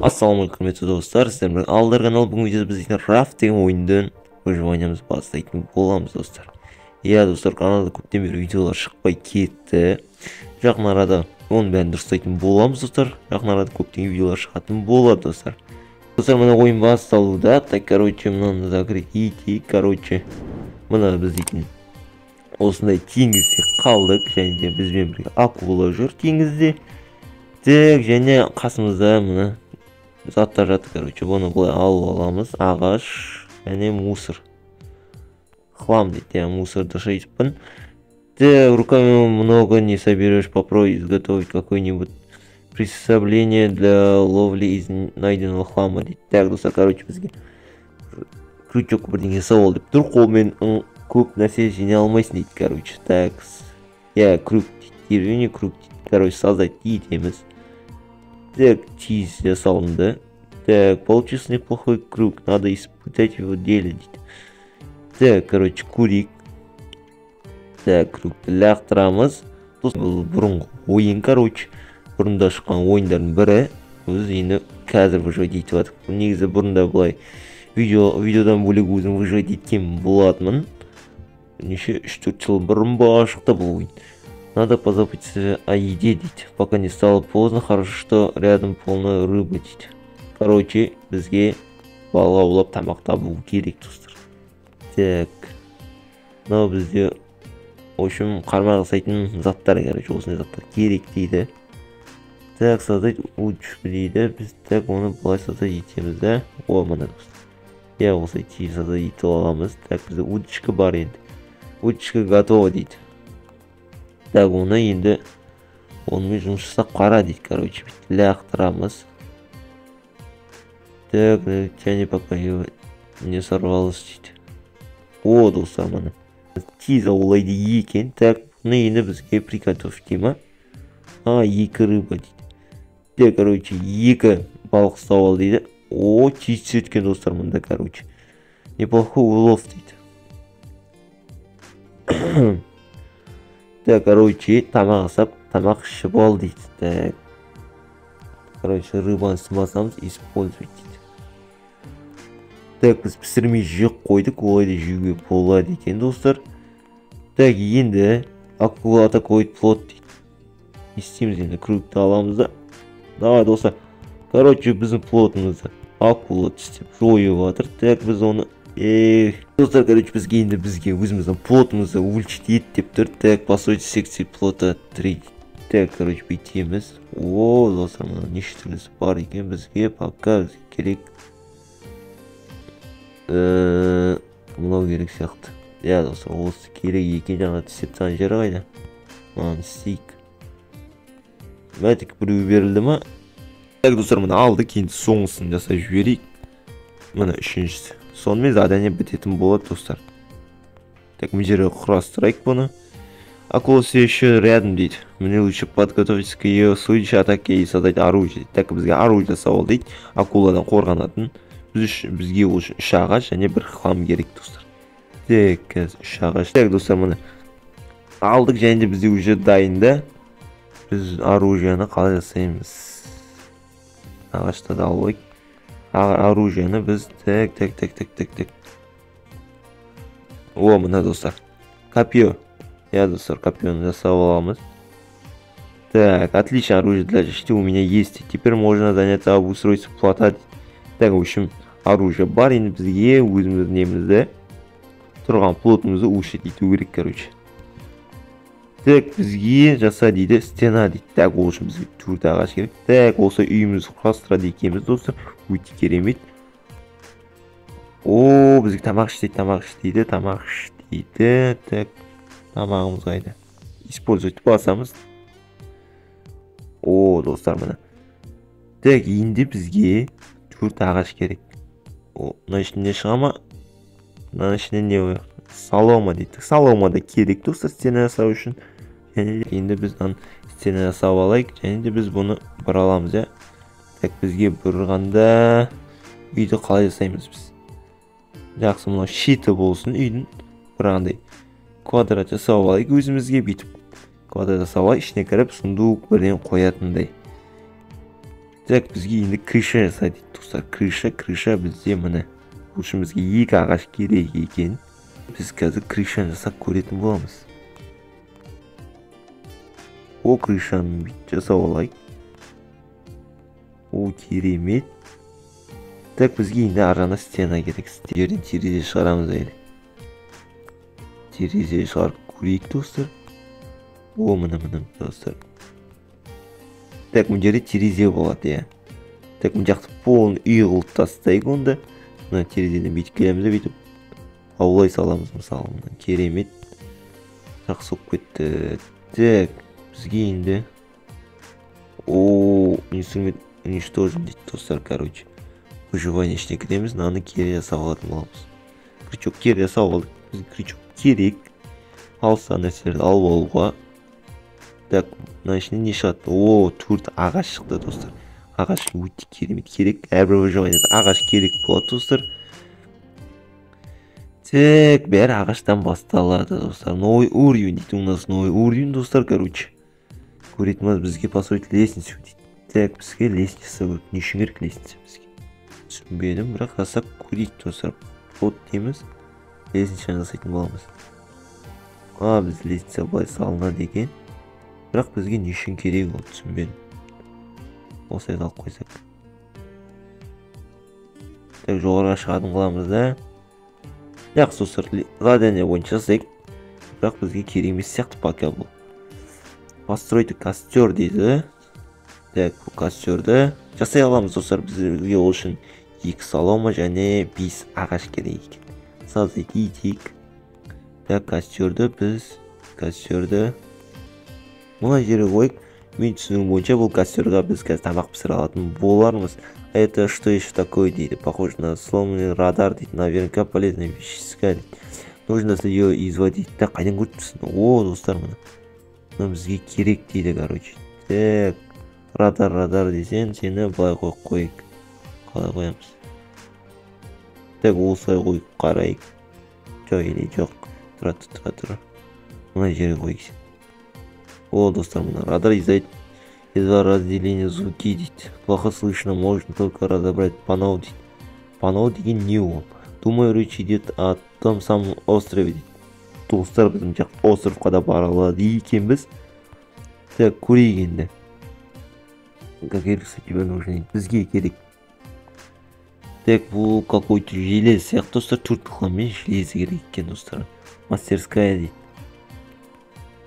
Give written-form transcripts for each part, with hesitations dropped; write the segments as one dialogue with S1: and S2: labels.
S1: Ассалаумағалейкум, құрметті достар, сіздермен Алдар каналы. Бүгін видеода біз дейтін Рафт деген ойынды выживаниямыз бастайтын боламыз, достар. Иә, достар, каналда көптен бері видеолар шықпай кетті. Жақын арада оның бәрін дұрыстайтын боламыз, достар. Жақын арада көптеген видеолар шығатын болады, достар. Достар, мына ойын басталуда. Так, короче, мынаны закрыть етейік, короче. Мына біз дейтін осындай теңізде қалдық, және де бізбен бірге акула жүр теңізде. Так, және қасымызда мына заттар жатыр, короче. Бұны былай алып аламыз. Ағаш және мусор. Хлам дейді, я мусор дұрыс. Ты руками много не соберешь, попробуй изготовить какое-нибудь приспособление для ловли из найденного хлама дейді. Так, достар, короче, бізге крючок бірдеңе жасап ал деп тұр. Қолмен көп нәрсе жинай алмайсың дейді, короче. Так, я крюк дейді, деревянный крюк дейді. Короче, создать етеміз. Так, тез жасалынды. Так, получился неплохой крюк, надо испытать его в деле дейді. Так, короче, көрейік. Так, крюкті лақтырамыз. Бұл бұрынғы ойын, короче. Бұрында шыққан ойындардың бірі. Біз енді қазір выживать етіп жатырмыз. Негізі бұрында былай видеодан бөлек өзім выживать еткен болатынмын. Неше 3-4 жыл бұрын ба шықты бұл ойын. Надо позаботиться о еде дейді. Пока не стало поздно, хорошо, что рядом полно рыбы дейді. Короче, бізге балық аулап тамақ табу керек, достар. Так. Мынау бізде, в общем, қармақ жасайтын заттар, короче, осындай заттар керек дейді. Так, создать удочку дейді. Біз, так, оны былай создать етеміз да. О, мына, достар. Иә, осылай тез создать ете аламыз. Так, бізде удочка бар енді. Удочка готова дейді. Так, оны енді онымен жұмыс жасап қара дейді, короче, бүйтіп лақтырамыз. Так, тяни, пока не сорвалось дейді. О, достар, міне. Тез аулайды екен. Так, бұны енді бізге приготовить дей ма? А, екі рыба дейді. Так, короче, екі балық ұстап ал дейді. О, тез түседі екен, достар, мында, короче. Неплохой улов дейді. Так, короче, тамақ жасап, тамақ ішіп ал дейді. Так. Короче, рыбаны басамыз, использовать дейді. Так, біз пісірмей жеп қойдық, олай да жеуге болады екен, достар. Так, енді акула атакует плот дейді. Не істейміз енді, крюкті аламыз да. Давай, достар. Короче, біздің плотымызды акула тістеп жойып жатыр. Так, біз оны. Эх, достар, короче, бізге енді бізге өзіміздің плотымызды увеличить ет деп тұр. Так, построить секции плота 3. Так, короче, бүйтеміз. О, достар, мына неше түрлісі бар екен, бізге пока керек. Мынау керек сияқты. Иә, достар, осы керек екен, жаңа тістеп тастаған жері қайда? Мынаны істейік. Мәтік біреу берілді ма? Так, достар, мына алдық, енді соңғысын жасап жіберейік. Мына үшіншісі. Сонымен задание бітетін болады, достар. Так, мына жерге құрастырайық бұны. Акула все еще рядом дейді. Мне лучше подготовиться к ее следующей атаке и создать оружие. Так, бізге оружие жасап ал дейді. Акуладан қорғанатын. Бізге ол үшін үш ағаш және бір хлам керек, достар. Так, қазір үш ағаш. Так, достар, міне алдық және де бізде уже дайын да. Біз оружиені қалай жасаймыз? Ағашты да алайық. Оружиені біз, так, так, так, так, так, так. О, мына, достар. Копье. Иә, достар, копьені жасап аламыз. Так, отлично, оружие для защиты у меня есть. Теперь можно заняться обустройством плота. Так, в общем, оружие бар, енді бізге өзіміздің немізді тұрған плотымызды улучшить ету керек, короче. Так, бізге жаса дейді, стена дейді. Так, ол үшін бізге төрт ағаш керек. Так, осы үйімізді құрастырады екенбіз, достар. Өте керемет. О, бізге тамақ іш дейді, тамақ іш дейді, тамақ іш дейді. Так, тамағымыз қайда? Использовать басамыз. О, достар, міне. Так, енді бізге төрт ағаш керек. О, мына ішінде шыға ма? Мынаның ішінде не бар? Солома дейді. Солома да керек, достар, стена жасау үшін. Және де енді біз мынаны стена жасап алайық. Және де біз бұны бұра аламыз, иә. Так, бізге бұрғанда үйді қалай жасаймыз біз? Жақсы, мынау шеті болсын үйдің. Бір андай квадрат жасап алайық өзімізге, бүйтіп квадрат жасап алайық, ішіне кіріп сундук бірден қоятындай. Так, бізге енді крыша жаса дейді, достар. Крыша, крыша бізде міне. Бұл үшін бізге 2 ағаш керек екен. Біз қазір крышаны жасап көретін боламыз. О, крышаны бүйтіп жасап алайық. О, керемет. Так, бізге енді ар жағына стена керек. Жерден терезе шығарамыз әлі. Терезе шығарып көрейік, достар. О, міне, міне, достар. Так, мына жерде терезе болады, иә. Так, мына жақты полный үй қылып тастайық онда. Мына терезеден бүйтіп келеміз де бүйтіп аулай саламыз, мысалы. Мына керемет. Жақсы болып кетті. Так, бізге енді о, инструмент уничтожен дейді, достар, короче. Выживание ішіне кіреміз, мынаны кері жасап алатын боламыз. Крючок кері жасап алдық. Бізге крючок керек. Алса нәрселерді алып алуға. Так, мына ішінен не шығады? О, 4 ағаш шықты, достар. Ағаш өте керемет керек. Әрбір выживаниеда ағаш керек болады, достар. Так, бәрі ағаштан басталады, достар. Новый уровень дейді. У нас новый уровень, достар, короче. Көретін боламыз, бізге построить лестницу дейді. Так, бізге лестница керек. Не үшін керек лестница бізге? Түсінбедім, бірақ жасап көрейік, достар. Вот дейміз. Лестницаны жасайтын боламыз. А, біз лестница былай салынады екен. Бірақ бізге не үшін керек ол, түсінбедім. Осылай алып қойсақ. Так, жоғарыға шығатын қыламыз да. Жақсы, достар, задание бойынша жасайық. Бірақ бізге керек емес сияқты пока бұл. Постройте костер дейді. Так, бұл костерді жасай аламыз, достар. Бізге ол үшін 2 солома және 5 ағаш керек екен. Создать етейік. Так, костерді біз костерді мына жерге қойып, мен түсінігім бойынша бұл костерға біз қазір тамақ пісіре алатын болармыз. Это что еще такое дейді? Похоже на сломанный радар дейді. Наверняка полезная вещества дейді. Нужно ее изводить. Так, қайдан көріп тұрсың? О, достар, мына. Мына бізге керек дейді, короче. Так, радар, радар десең, сені былай қойып қояйық. Қалай қоямыз? Так, осылай қойып қарайық. Жоқ, или жоқ. Тұра, тұра, тұра. Мына жерге қояйық сен. О, достар, мына радар издает из-за разделения звуки дейді. Плохо слышно, можно только разобрать панау дейді. Панау деген не ол? Думаю, речь идет о том самом острове дейді. Достар, біздің жақ островқа да бара алады екенбіз. Так, көрейік енді. Какие ресурсы тебе нужны? Бізге керек. Так, бұл какой-то желез сияқты, достар. 4 хламмен железо керек екен, достар. Мастерская дейді.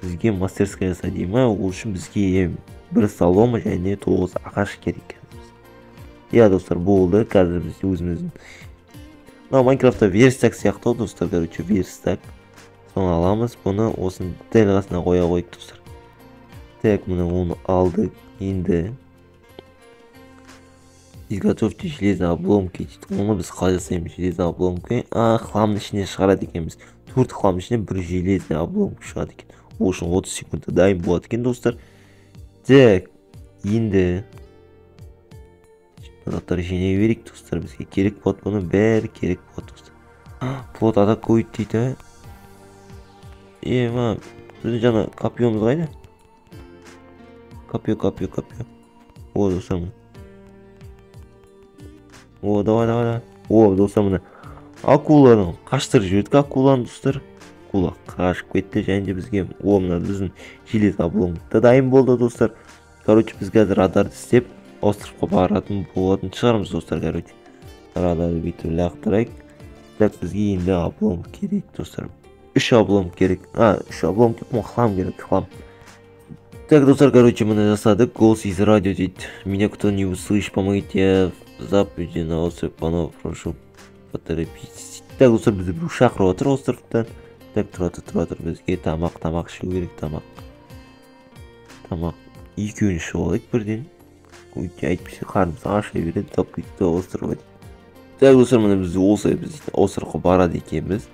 S1: Бізге мастерская жаса дей ма? Ол үшін бізге 1 солома және 9 ағаш керек екен. Иә, достар, болды. Қазір біз өзіміздің мынау Майнкрафтта верстак сияқты ғой, достар, короче, верстак. Соны аламыз, бұны осының дәл қасына қоя қойдық, достар. Так, міне оны алдық. Енді изготовьте железные обломки дейді. Оны біз қалай жасаймыз? Железные обломки. А, хламның ішінен шығарады екенбіз. 4 хламның ішінен 1 железный обломка шығады екен. Ол үшін 30 секундта дайын болады екен, достар. Так, енді заттар жинай берейік, достар. Бізге керек болады, бұның бәрі керек болады, достар. Плот атакует дейді. Ема, біздің жаңа копьемыз қайда? Копье, копье, копье. О, достар, міне. О, давай, давай, давай. О, достар, міне. Акуланы қаштырып жібердік, акуланы, достар. Акула қашып кетті және де бізге, о, мына біздің железный обломок та дайын болды, достар. Короче, біз қазір радарды істеп островқа баратын болатын шығармыз, достар, короче. Радарды бүйтіп лақтырайық. Так, бізге енді обломок керек, достар. 3 обломок керек. А, 3 обломок деп, хлам керек, хлам. Так, достар, короче, міне жасадық. Голос из радио дейді. Меня кто не услышит, помогите, я в западе на остров Панов, прошу поторопитесь. Так, достар, бізді біреу шақырып отыр островтан. Так, тұра тұр, тұра тұр, бізге тамақ, тамақ ішу керек, тамақ. Тамақ. Екеуін ішіп алайық бірден. Өйткені әйтпесе қарнымыз аша береді, тап кетті острова дейді. Так, достар, міне біз осылай біз островқа барады екенбіз.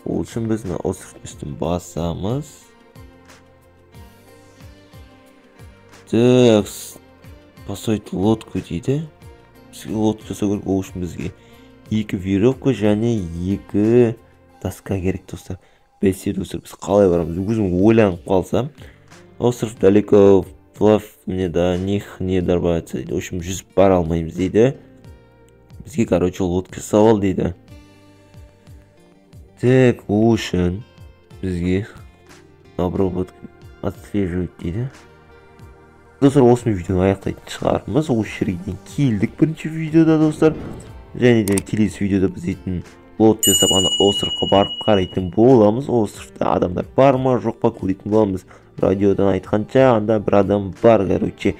S1: Ол үшін біз мына островтың үстін басамыз. Так, построить лодку дейді. Бізге лодка жасау керек, ол үшін бізге 2 веревка және 2 доска керек, достар. Бәсе, достар, біз қалай барамыз? Өзім ойланып қалсам. Остров далеко Вплавь мне до них не добраться дейді. В общем, жүзіп бара алмаймыз дейді. Бізге, короче, лодка жасап ал дейді. Так, ол үшін бізге обработка отслеживать дейді. Достар, осымен видеоны аяқтайтын шығармыз. Осы жерге дейін келдік бірінші видеода, достар. Және де келесі видеода біз дейтін лодка жасап, ана островқа барып қарайтын боламыз. Островта адамдар бар ма, жоқ па, көретін боламыз. Радиодан айтқанша, анда бір адам бар, короче.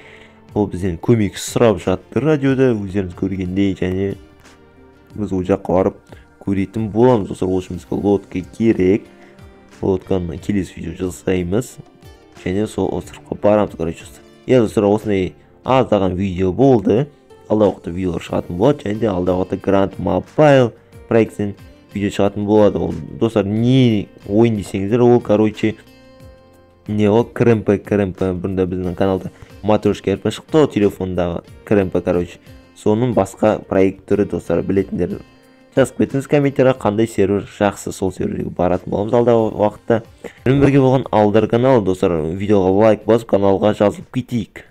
S1: Ол бізден көмек сұрап жатты радиода, өздеріңіз көргендей, және біз ол жаққа барып көретін боламыз. Достар, ол үшін бізге лодка керек. Лодканы келесі видео жасаймыз. Және сол островқа барамыз, короче, достар. Иә, достар, осындай аздаған видео болды. Алдағы уақытта видеолар шығатын болады, және де алдағы уақытта Grand Mobile проектінен видео шығатын болады. Ол, достар, не ойын десеңіздер, ол, короче, не ол КРМП, КРМП. Бұрында біздің каналда Матрешка РП шықты ғой, телефондағы КРМП, короче. Соның басқа проект түрі, достар, білетіндер жазып кетіңіз комментарийға, қандай сервер жақсы, сол серверге баратын боламыз алдағы уақытта. Менімен бірге болған Алдар каналы, достар, видеоға лайк басып, каналға жазылып кетейік.